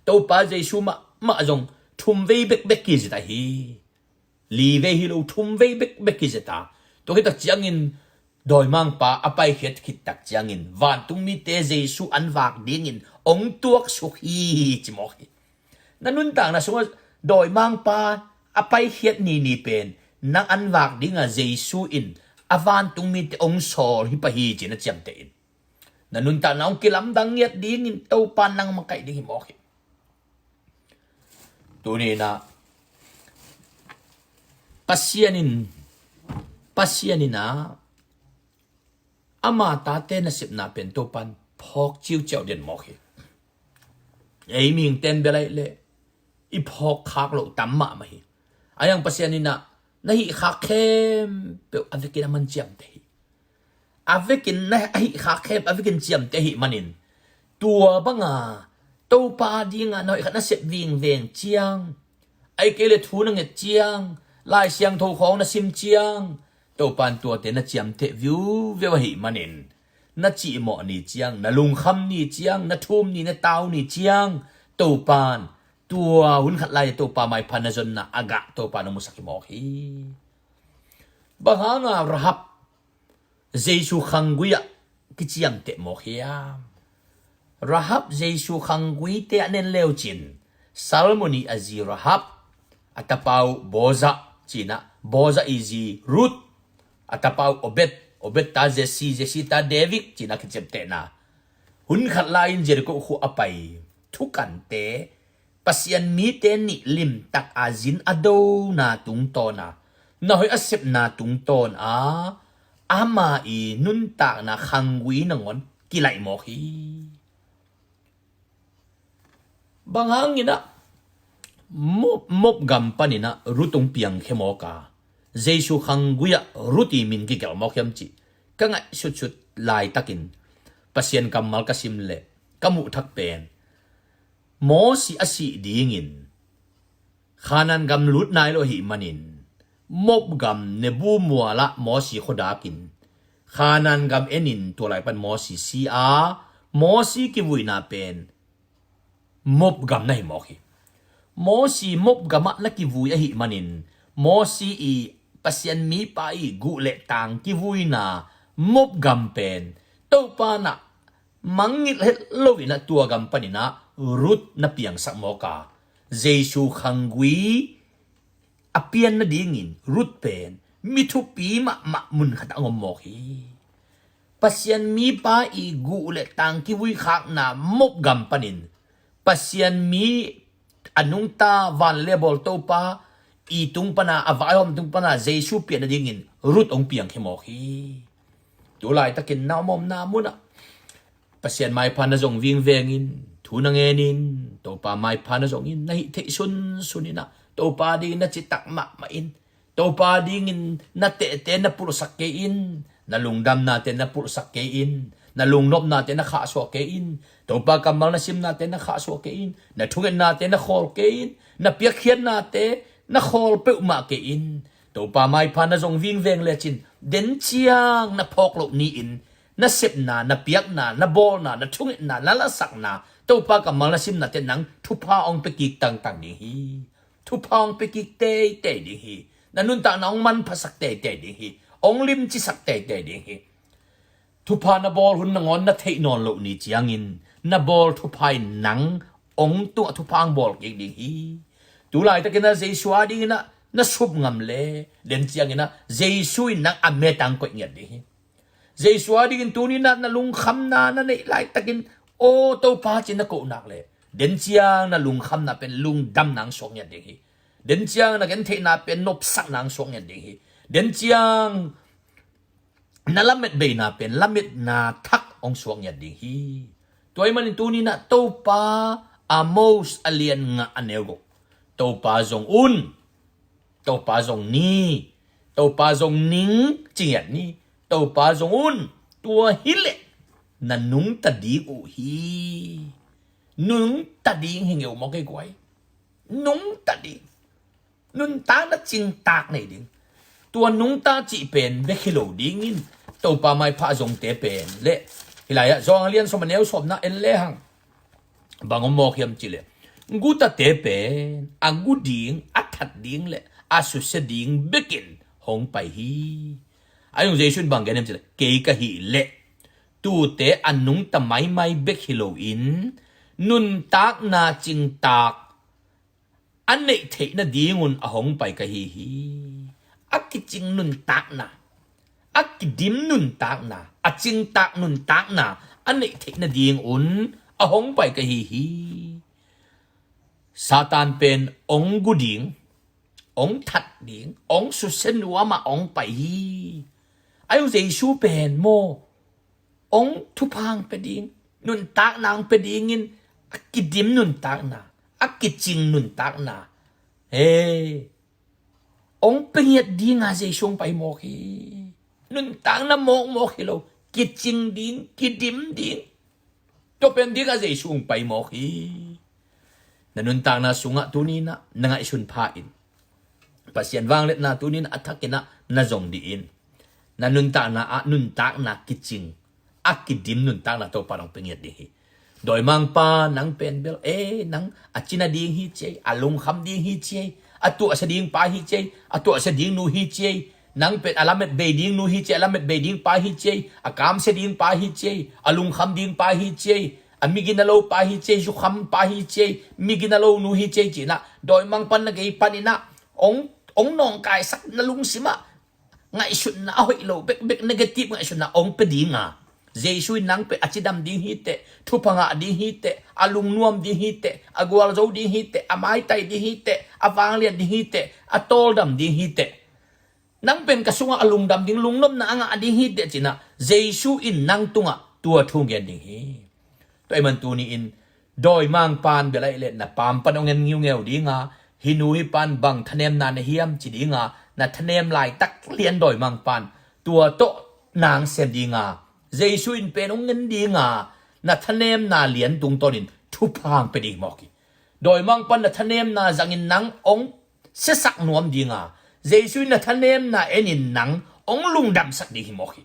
Topa Jesu mahmah zong thum vei bekbek kizet ahi. Li vei hi lo, thum vei bekbek kizet a. Tua khit tak ciangin dawimangpa a paikhiat khit tak ciangin vantungmite Jesu an vak dingin hong tuaksuk hi, ci mawk hi. Na nuntakna sungah dawimangpa a paikhiat nini pen nang an vak dinga Jesu in a vantungmite hong sawl hi pah hi, ci na ciamteh in. Na nuntakna hong kilamdang ngiat dingin Topa nang makaih ding hi mawk hi. Tuninah Pasian in, Pasian inah ama tate nasepna pen Topa in phawk ciuciau den mawk hi. Ei mihingten bel aih leh i phawk khak loh tam mahmah hi. A hiang Pasian inah na hih khak khempeuh a vekin a man ciamteh hi. A vekin na a hih khak khempeuh a vekin ciamteh ahih manin tua banga Topa dinga na hoih khat na sep vingveng ciang, ahih kei leh thu na nget ciang, Lai Siangtho khawng na sim ciang, Topa in tuate na ciamteh viuveu ahih manin na cihmawh ni ciang, na lungkham ni ciang, na thum ni, na tau ni ciang, Topa in tua hun khat lai Topa maipha na zonna a gah Topa in hong musak hi mawk hi. Bang hanga Rahab Jesu khanggui ah kiciamteh mawk hiam? Rahab Jesu khangguite a nen leucin Salmon i a zi Rahab, a tapa uh Boaz cinah, Boaz i zi Ruth, a tapa uh Obed, Obed ta Jesse, Jesse ta David cinah kiciamtehna. Hun khat lai-in Jericho khua a pai thukante Pasian mite nih limtak a zin a dona tungtawna, na hoih a sepna tungtawna ama i nuntakna khanggui nangawn kilaih mawk hi. Bang hanginah Moab, Moab gam paninah Ruth hong piangkhia mawk a, Jesu khanggui ah Ruth i min kigelh mawk hiam cih ka ngaihsutsut laitakin Pasian kammal ka sim leh ka muhthak pen Mosi a sih dingin Khanaan gam lut nai lo ahih manin Moab gam Nebo mualah Mosi khuadakin Khanaan gam enin tua lai pan Mosi si a, Mosi kivuina pen Moab gam na hi mawk hi. Mosi Moab gamah na kivui ahih manin Mosi i Pasian mipa i guh le tang kivuina Moab gam pen Topa nah mangngilh het loinah tua gam paninah Ruth na piangsak mawk a, Jesu khanggui a pian nadingin Ruth pen mi thupi mahmah mun khatah a om mawk hi. Pasian mipa i guh le tang kivui khakna Moab gam panin Pasian mi a nungta van le bawl Topa i tung pana, a vaihawm tung pana Jesu pian nadingin Ruth hong piangkhia mawk hi. Tulaitakin na omomna munah Pasian maipha na zong vingvengin, thu na ngenin, Topa maipha na zongin, na hih theih sunsuninah Topa dingin na citak mahmah in, Topa dingin na tehte na pulhsak kei in, na lungdamnate na pulhsak kei in, na lungnopnate na khahsuah kei in, Topa kammal na simnate na khahsuah kei in, na thungetnate na khawl kei in, na piakkhiatnate na khawl peuhmah kei in. Topa maipha na zong vingveng lecin den ciang na phawk loh ni-in na sepna, na piakna, na bawlna, na thungetna, na lasakna, Topa kammal na simnate nang thupha hong pia kik tangtang ding hi. Thupha hong pia kik teitei ding hi. Na nuntakna hong manphasak teitei ding hi. Hong limcisak teitei ding hi. Thupha na bawl hun nangawn na theih nawn loh ni ciangin na bawl thupha in nang hong tungah thupha hong bawl kik ding hi. Tulaitakinah Jesu a dinginah na sup ngam le den cianginah Jesu in nang a metang koih ngiat ding hi. Jesu a dingin tuninah na lungkhamna na neih laitakin aw Topa ci na koh nak le den ciang na lungkhamna pen lungdamna hong suak ngiat ding hi. Den ciang na gentheihna pen nopsakna hong suak ngiat ding hi. Den ciang na lamet beina pen lametna thak hong suak ngiat ding hi. Tua ahih manin tuni-in ah Topa, Amos a lian nga a neu guk, Topa zong un, Topa zong ni, Topa zong ning ci ngiat ni. Topa zong un, tua hileh na nungta ding uh hi. Nungta ding hi ngeu mawk ei guai. Nungta ding. Nuntakna cingtak nei ding. Tua nungta cih pen bek hi lo dingin Topa maipha zongte pen le, hih lai-ah Johan a lian sawm a neu sawmna en lehang bang om mawk hiam cih leh, gutate pen a gu ding, a that ding le a susia ding bekin hong pai hi. A zong Jesu in bang gen hiam cih leh, kei ka hih leh tuute a nungta maimai bek hi loin nuntakna cingtak a neih theih nadingun a hong pai ka hi hi. A kicing nuntakna, a kidim nuntakna, a cingtak nuntakna a neih theih nadingun a hong pai ka hi hi. Satan pen ong gu ding, ong that ding, ong susia nuam ah ong pai hi. A zong Jesu pen maw, ong thupha ong pia ding, nuntakna ong pia dingin a kidim nuntakna, a kicing nuntakna, he, ong pia ngiat dinga Jesu ong pai mawk hi. Nuntakna mawkmawk hi lo, kicing ding, kidim ding, tua pen dingah Jesu ong pai mawk hi. Na nuntakna sungah tuni-in ah na ngaihsun pha in. Pasian vangliatna tuni-in ah a thakin ah na zong dih in. Na nuntakna ah nuntakna kicing, a kidim nuntakna Topa in ong pia ngiat ding hi. Dawimangpa, nang pen bel, eh, nang a cina ding hi ci ei, a lungkham ding hi ci ei, a tuahsia ding pa hi ci ei, a tuahsia ding nu hi ci ei, nang pen a lamet bei ding nu hi ci ei, a lamet bei ding pa hi ci ei, a kamsia ding pa hi ci ei, a lungkham ding pa hi ci ei, a migina lo pa hi ci ei, zukham pa hi ci ei, migina lo nu hi ci ei ci-in ah, dawimangpa in na gei panin ah ong, ong nawngkaisak, na lungsim ah ngaihsutna a hoih lo bekbek, negative ngaihsutna ong pia dinga, Jesu in nang pen a cidam ding hi teh, thupha ngah ding hi teh, a lungnuam ding hi teh, a gualzo ding hi teh, a maitai ding hi teh, a vanglian ding hi teh, a tawldam ding hi teh, nang pen ka sungah a lungdam ding, lungnopna a ngah ding hi teh ci-in ah Jesu in nang tungah tua thu gen ding hi. Tua ahih man tuni-in dawimangpa in bel ahih leh na paam pan ong en ngiungeu dinga, hih nu hih pa in bang thanemna nei hiam ci dinga, na thanem laitak lian dawimangpa in tua tawh nang sem dinga, Jesu in pen ong en dinga, na thanemna lian tungtawnin thupha ong pia ding hi mawk hi. Dawimangpa in na thanemna zangin nang ong siasak nuam dinga, Jesu in na thanemna enin nang ong lungdamsak ding hi mawk hi.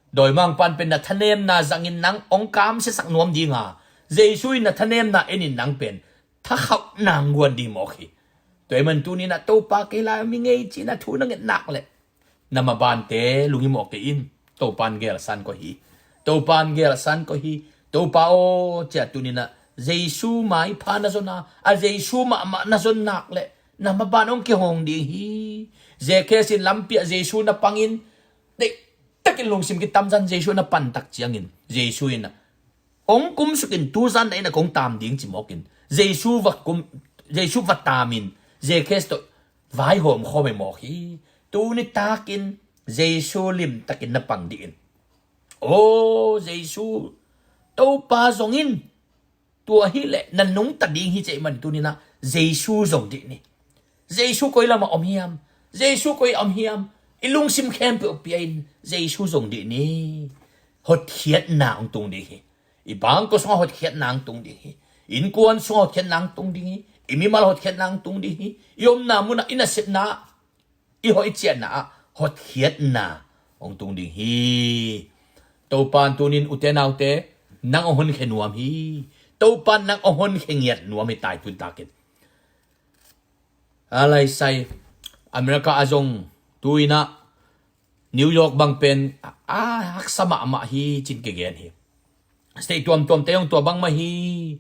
Dawimangpa in pen na thanemna zangin nang ong kamsiasak nuam dinga, Jesu in na thanemna enin nang pen thakhauhna ong guan ding hi mawk hi. Tua ahih man tuni-in ah Topa, kei lai-a mi ngei ci-in ah thu na nget nak leh, na mabante lunghimawh kei in. Topa in geelsa in koih hi. Topa in geelsa in koih hi. Topa aw, ci-a tuni-in ah Jesu maipha na zon a, a Jesu mahmah na zon nak leh na maban ong kihong ding hi. Zacchaeus in lampi ah Jesu na pangin, deihtakin lungsim kitamzan Jesu na pantak ciangin, Jesu in ah, ong kumsuk in, tuzan na inn ah kong taam ding ci mawkin, Jesu va kum, Jesu va taamin, Zacchaeus tawh vaihawm khawm hi mawk hi. Tuni takin Jesu limtakin na pang dih in. Aw Jesu, Topa zong in, tua hileh na nungta ding hi ci ahih man tuni-in ah Jesu zong dih ni. Jesu koi lamah om hiam? Jesu koi ah om hiam? I lungsim khempeuh pia in, Jesu zong dih ni. Hotkhiatna ong tung ding hi. I bangkua sungah hotkhiatna ong tung ding hi. Innkuan sungah hotkhiatna ong tung ding hi. I mimal hotkhiatna ong tung ding hi. I omna munah, i nasepna ah, i hoih i ciahna ah hotkhiatna ong tung ding hi. Topa in tuni-in ute naute, nang ong honkhia nuam hi. Topa in nang ong honkhia ngiat nuam hi tai, tun takin. A laisai, America ah zong tu-in ah New York bang pen a haksa mahmah hi ci-in kigen hi. State tuamtuamte zong tua bangmah hi.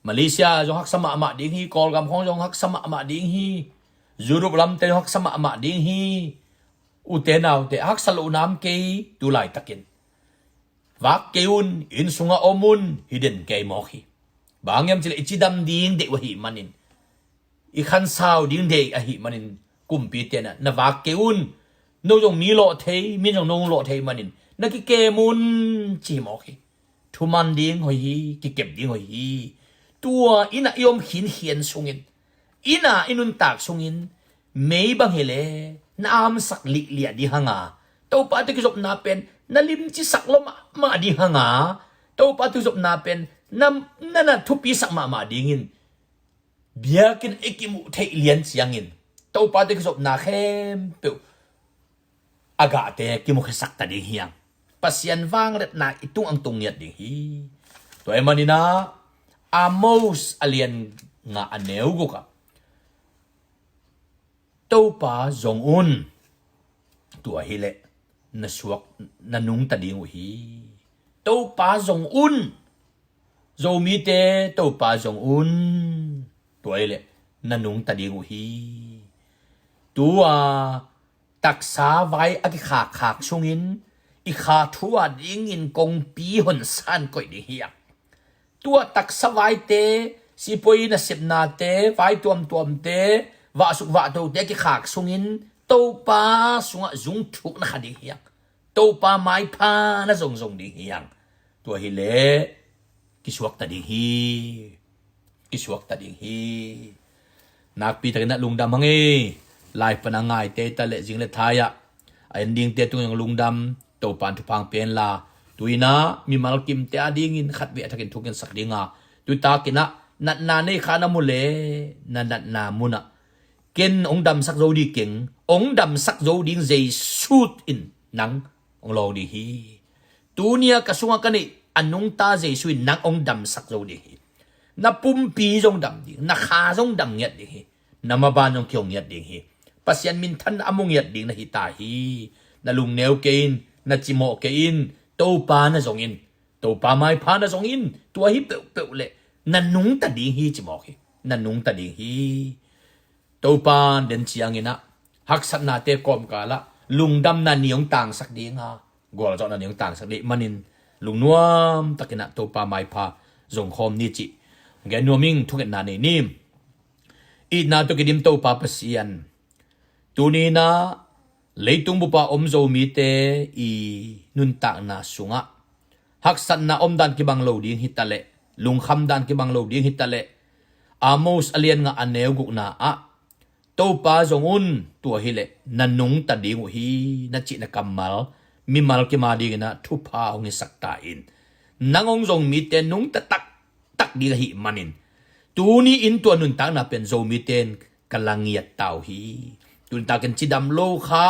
Malaysia zong haksa mahmah ding hi, Kawlgam khawng zong haksa mahmah ding hi, Europe lamte zong haksa mahmah ding hi. Ute naute, haksa lohna om kei tu laitakin. Vak kei un, inn sungah om un, hi den kei mawk hi. Bang hiam cih leh i cidam ding deih uh ahih manin, i khansau ding deih ahih manin, kumpite in ah na vak kei un. No zong mi lawh thei, mi zong no lawh thei manin na kikem un ci hi mawk hi. thuman ding hoih hi, kikep ding hoih hi. Tua inn ah i om khinkhian sungin, inn ah i nuntak sungin mei bang hi le na amsak lihliah ding hanga, Topa tawh kizopna pen na limcisak lua mahmah ding hanga, Topa tawh kizopna pen na, na, na thupisak mahmah dingin biakinn i kimuh theih lian ciangin Topa tawh kizopna khempeuh a gahte kimukhia sak ta ding hiang. Pasian vangliatna i tung ang tung ngiat ding hi. Tua ahih manin ah Amos a lian nga a neu guk ah, Topa zong un, tua hileh na suak, na nungta ding uh hi. Topa zong un, Zomite Topa zong un, tua hileh na nungta ding uh hi. Tua taksa vai a kikhakkhak sungin i kha thu a dingin kongpi honsan koih ding hiang. Tua taksa vaite, sipuai nasepnate, vai tuamtuamte, vahsuk vahtote a kikhak sungin Topa sungah zungthuk na kha ding hiang. Topa maipha na zongzong ding hiang. Tua hileh kisuakta ding hi. Kisuakta ding hi. Nakpi takin ah lungdam hang ei. Lai pana ngaite ta leh zing le thai ah a en dingte tungah lungdam. Topa in thupha hong pia hen la, tu-in ah mimal kimte a dingin khatvei a thakin thukhensak ding a, tu takin ah natna nei kha na mu le, na natna munah ken hong damsak zo ding keng, hong damsak zo ding Jesu in nang hong lawng ding hi. Tuni a ka sungah ka neih a nungta Jesu in nang hong damsak zo ding hi. Na pumpi zong dam ding, na kha zong dam ngiat ding hi. Na maban zong kihong ngiat ding hi. Pasian minthanna a mu ngiat ding na hi ta hi. Na lungneu kei in, na cimawh kei in, Topa na zong in. Topa maipha na zong in, tua hi peuhpeuh leh na nungta ding hi ci mawk hi. Na nungta ding hi. Topa den ciangin ah haksatnate kawmkal ah lungdamna ni hong tangsak ding a, gualzawhna ni hong tangsak ding manin lungnuam takin ah Topa maipha zong khawm ni cih gen nuam ing. Thungetna nei ni. Itna tawh kidim Topa Pasian, tuni-in ah leitung bup a om Zomite i nuntakna sungah haksatna omdan kibang lo ding hi ta leh, lungkhamdan kibang lo ding hi ta leh, Amos a lian nga a neu gukna ah Topa zong un, tua hileh na nungta ding uh hi, na cihna kammal mimal kim a dingin ah thupha hong hisak ta in. Nang hong zong mite nungta taktak ding ahih manin tuni-in tua nuntakna pen Zomite in ka la ngiat ta uh hi. Tuni takin cidam lo kha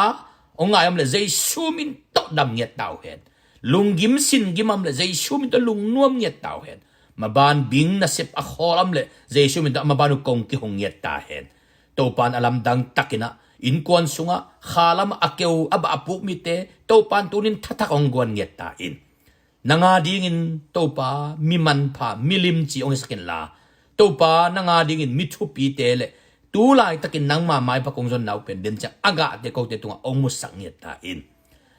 hong ngai om leh Jesu min tawh dam ngiat ta uh hen. Lunggim singgim om leh Jesu min tawh lungnuam ngiat ta uh hen. Maban bing nasep a khawl om leh Jesu min tawh maban uh kong kihong ngiat ta hen. Topa in a lamdang takin ah innkuan sungah kha lamah a keu a bah a puk mite Topa in tuni-in thathak hong guan ngiat ta in. Nang a dingin Topa mi manpha, mi limci hong hisak inla, Topa nang a dingin mi thupite leh tu laitakin nangma maipha kong zonna uh pen den ciang a gahte kote tungah hong musak ngiat ta in.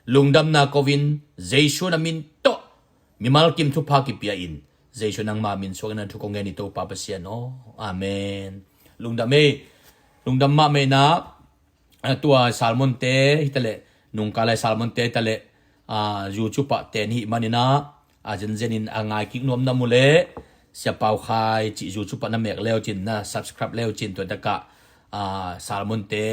Lungdamna ko-in Jesu na min tawh mimal kim thupha kipia in, Jesu nangma min suakin ah thu kong ngen hi Topa Pasian aw. Amen. Lungdam ei. Lungdam mahmah in ah, a, tua sermonte hi ta leh, nungkal lai sermonte hi ta leh, a, YouTube ah ten hi manin ah, a, zenzenin a ngai kik nuam na mu leh, Sia Pau Khai cih YouTube ah na mek le uh cin, na subscribe le uh cin, tua takah, a, sermonte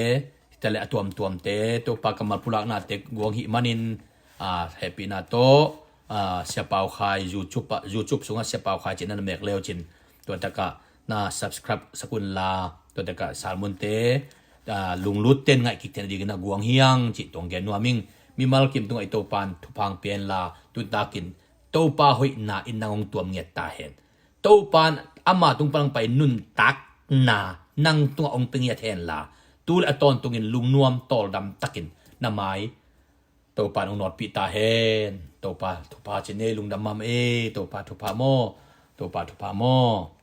hi ta leh a tuamtuamte, Topa kammal pulaknate guang hi manin, a, hehpihna tawh, a, Sia Pau Khai YouTube ah, YouTube sungah Sia Pau Khai cih na na mek le uh cin, tua takah na subscribe sak unla, tua takah sermonte, a, lunglut ten ngaih kik theihna dingin ah guang hiang cih tawh hong gen nuam ing. Mimal kim tungah i Topa in thupha hong pia inla, tu takin Topa hoihna in nang hong tuam ngiat ta hen. Topa in ama tung pan hong pai nuntakna nang tungah hong pia ngiat henla, tu leh a tawntungin lungnuam tawldam takin na mai Topa in hong nawtpih ta hen. Topa thupha ci ni ei. Lungdam mahmah ei. Topa thupha maw. Topa thupha maw.